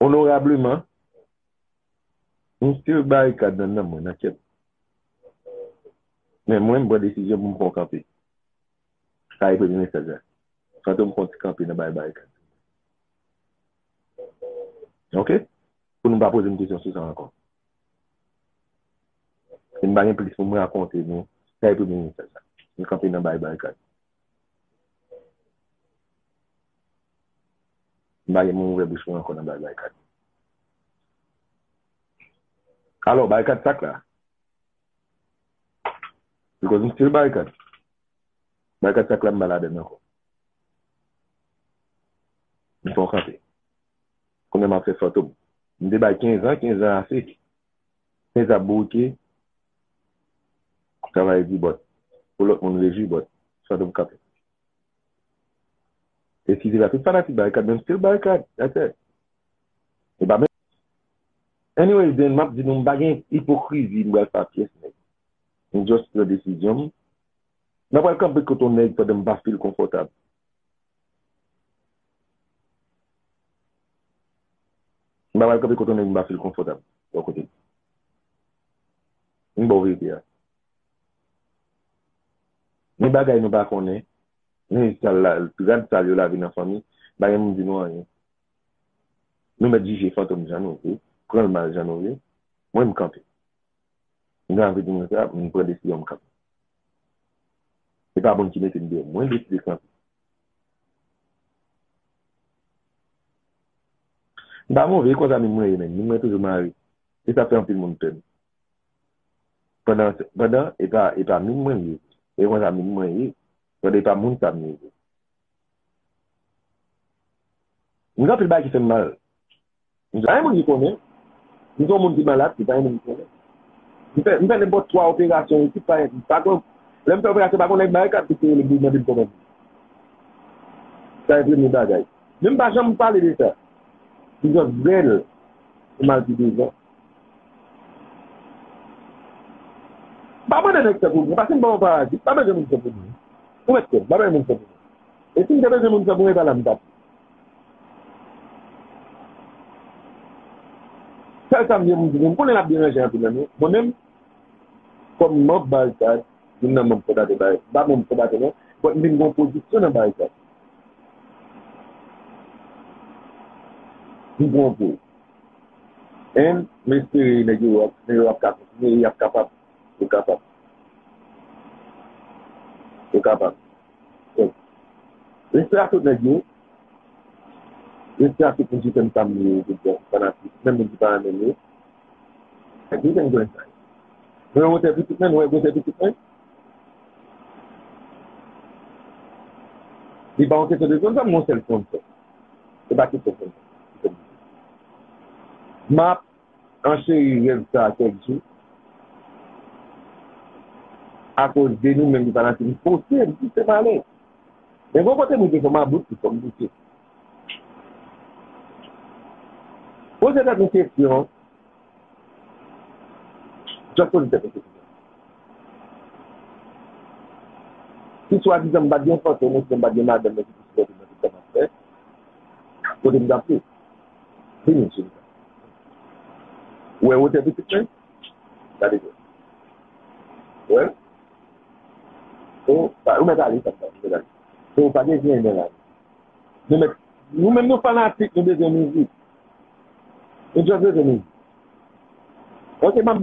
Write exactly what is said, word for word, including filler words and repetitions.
Onorableman, m still Barikad nan nanm mwen, nan kè m. Men mwen, m pran desizyon pou m pran kanpe. Sa e premye mesaj la. Fantom pran ti kanpe nan bay Barikad. Oke? Pou nou pa poze m kesyon sou sa ankò. E m pa gen plis pou m rakonte nou. Sa e premye mesaj la. M kanpe nan bay Barikad. M pa gen moun ouvè bouch mwen ankò nan bay Barikad. Alò, Barikad sak la. Because m still Barikad. Barikad sak la m pa ladann ankò. M fè yon kanpe. Kounye a m ap fè Fantom. M te bay kenz an, kenz an ase. Kenz an ap bourike. Travay di bòt. Pou lòt moun rejwi bòt. Fantom kanpe. Eskize la, tout fanatik Barikad, men m still Barikad, that's it. E pa menm. Anyways, then, m ap di nou, m pa gen ipokrizi, m pral fè a pyès nèg. M just pran desizyon m. M pa pral kanpe kote yon nèg pandan m pa feel konfòtab. M pa pral kanpe kote yon nèg m pa feel konfòtab bò kote l. M ba w verite a. Gen bagay nou pa konnen. Men sal la, rad sal yo lave nan fanmi, pa gen moun di nou anyen. Nou mèt jije Fantom jan nou vle, pran l mal jan nou vle. Mwen, m kanpe. M gen anvi di nou sa, m pran desizyon m kanpe. Se pa moun ki mete m deyò, mwen deside kanpe. M pa move, e konsa min mwen ye menm, min mwen toujou mare. E sa fè anpil moun pè m. Pandan, pandan, e pa, e pa min mwen ye. E konsa min mwen ye. Pandan e pa moun sa m ye. M gen anpil bagay ki fè m mal. M gen anyen moun ki konnen. M se yon moun ki malad, se pa yon moun ki konnen. M fè, m fè nenpòt twa operasyon isit, pa, pa kon, lè m fè operasyon, pa kon nèg Barikad ki te rele m pou mande m kòman m ye. Sa e premye bagay. Men m pa janm pale de sa. M just rèl pou m al pi devan. Pa mande nèg fè pou mwen, paske m pa yon parazit, pa bezwen moun fè pou mwen. Ou mèt kwè m, pa bezwen moun fè pou mwen. E si m te bezwen moun fè pou mwen, e pa la m t ap ye. Sèl sa m gen pou m di nou, m konnen l ap deranje anpil nan nou. Mwen menm, kòm manm Barikad, youn nan manm fondatè Barikad, m pa manm fondatè non, but m vin gen yon pozisyon nan Barikad. M pran pou. And m espere nèg yo ap, nèg yo ap ka kontinye, y ap kapab, yo kapab. Yo kapab. Respè a tout nèg yo. Respè a tout moun ki fè m sa m ye, tout bon fanatik, menm moun ki pa renmen m yo. Nèg yo gen grenn sa yo. Nou wè wotè pitit mwen, nou wè gwosè pitit mwen. Li pa yon kesyon de sponsor, m yon sèl sponsor. Se pa kesyon sponsor. M ap ancheri rèv sa a kèk jou. Akoz de nou menm ki fanatik, m pouse, m pouse m ale. Men gon kote m rive fò m about, fò m pouse. Poze tèt ou kesyon, just poze tèt ou kesyon. Si swadizan m pa t gen fantom, si m pa t gen madanm mwen ki te sipòte m nan tout sa m ap fè, kote m t ap ye? Vini, cheri. Ou wè wotè pitit mwen? Gade sa. Ou wè? O, pa, ou mèt ale, sa, ou mèt ale. O, pa gen zen nan la. Nou mèt, nou menm nou fanatik, nou bezwen mizik. Nou just bezwen mizik. Ok, m ap